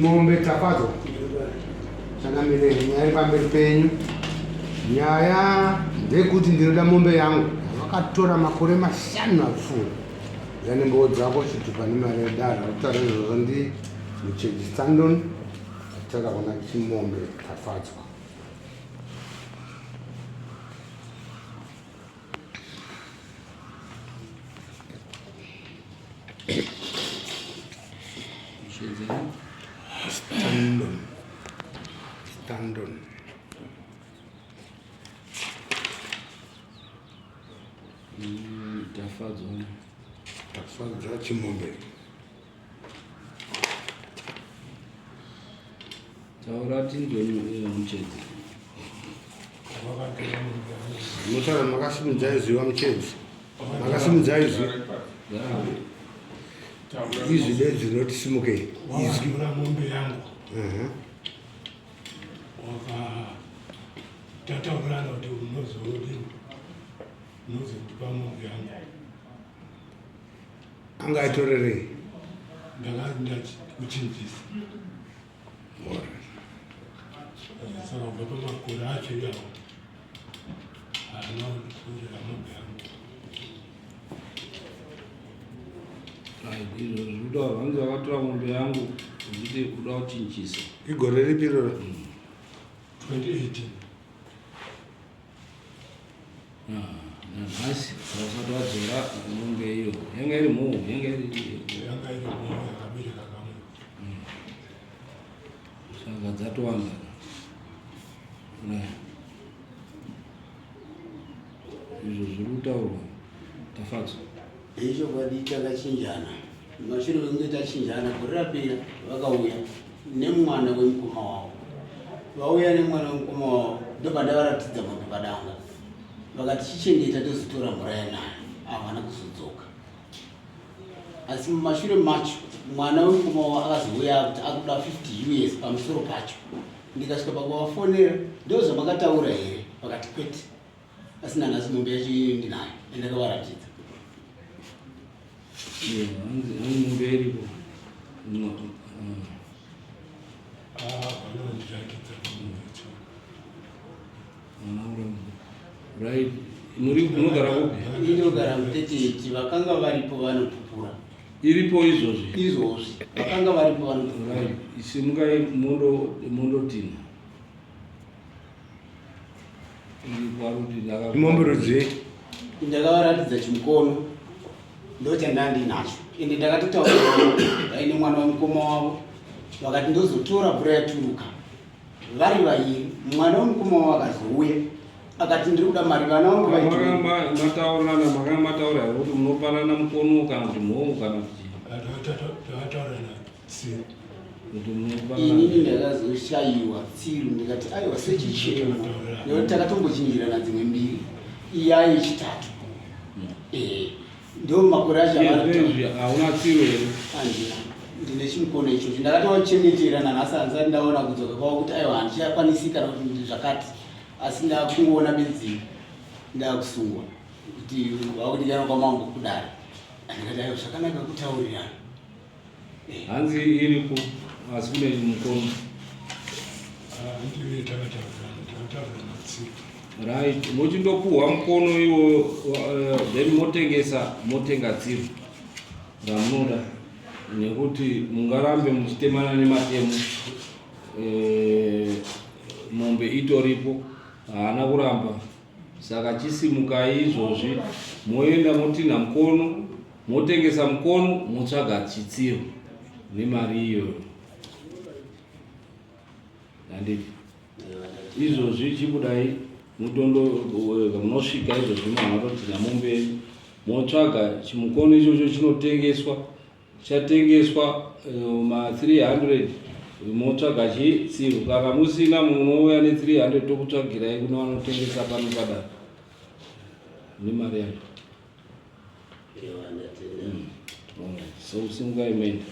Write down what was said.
Chimombe Tafadzwa changamire, nyaya iri pamberi penyu. Nyaya ndeyekuti ndinoda mombe yangu vakatora makore mashanu apfuura. Uya nembowo dzako chitupa nemari yedare. Vakutaura izvozvo ndi Mucheji Stanton achitaura kuna Chimombe Tafadzwa. Standon. Standon. Tafadzwa. Tafadzwa Chimombe. Taura tinzwe muchedzi. Mutaura makasimudza izwi vamuchedzi. Makasimudza izwi. Izwi bedzi rinoti simukei. Izwi. Mombe yangu. Waka tataurana kuti unozodini unozondipa mombe yangu. Anga aitorerei? Ndakati kuchinjisa. Saka kubva pamakore acho iyawo haana kunditorera mombe yangu. Izvo zviri kutaurwa hanzi vakatora mombe yangu uchiti uda kuchinjisa. Igore ripi iroro? 2018. Nanhasi hausati wadzora mombe iyo yanga iri mhou yanga iri yanga iri mhou yakabereka kamwe. Saka dzatowanda. Izvo zviri kutaurwa Tafadzwa. Ichokwadi takachinjana mashure mekunge tachinjana gore rapera vakauya nemwana wemukoma wavo vauya nemwana wemukoma wavo ndopandavaratidza mombe padanga vakati chichengeta tozotora mvura yanayo havana kuzodzoka asi mumashure macho mwana wemukoma wavo akazouya kuti akuda 50 us pamusoro pacho ndikasvika pakuvafonera ndozvamakataura here vakati kwete asi nanhasi mombe yacho iyoyo ndinayo andakavaratidza. Hanzi mombe iripo. Vanondiratidza mombe yacho. Right. Muri munogara kupi? Inogara muteteti vakanga varipo vanopupura. Iripo izvozvi. Izvozvi vakanga varipo vanopupura. Right. Simukai mondo mondotina. Mombe rudzii? Ndakavaratidza chimukono ndochandandinacho ende ndakatotaura vaine mwana wemukoma wavo vakati ndozotora mvura yaturuka vari vairi mwana wemukoma wavo akazouya akati ndiri kuda mari vana vangu vaitmataurana makanga mataura here kuti munopanana mukono kana kuti mhou kana kuti takataurana tsiru Inini ndakazoshayiwa tsiru ndikati aiwa sechichemo nekuti takatombochinjirana dzimwe mbiri iya yechitatu eh, ndo makore acho hauna tsiru here handina ndine chimukono ichocho ndakatochengetera nanhasi handisati ndaona kudzoka kwavo kuti aiwa handichakwanisi kana kuti zvakati asi ndakungoona bedzi ndakusungwa kuti vakudikanwa kwamambo kudare ndikati aiwa zvakanaka kutaurirana Hanzi iripo asi kune mukono. Right, mochindopuhwa mukono iwoyo then motengesa motenga tsiru ramunoda nekuti mungarambe muchitemana nematemo mombe itoripo haana kuramba saka chisimukai izvozvi moenda motinha mukono Motengesa mukono motsvaga chitsiro nemari iyoyo. Handiti. Izvozvi chibudai mutondo munosvika izvozvi mwana toti nyamombe motsvaga chimukono ichocho chinotengeswa chatengeswa ma 300 motsvaga chitsiro kana musina munouya ne 300 tokutsvagirai kune vanotengesa pano padare nemari yacho. So simukai muende.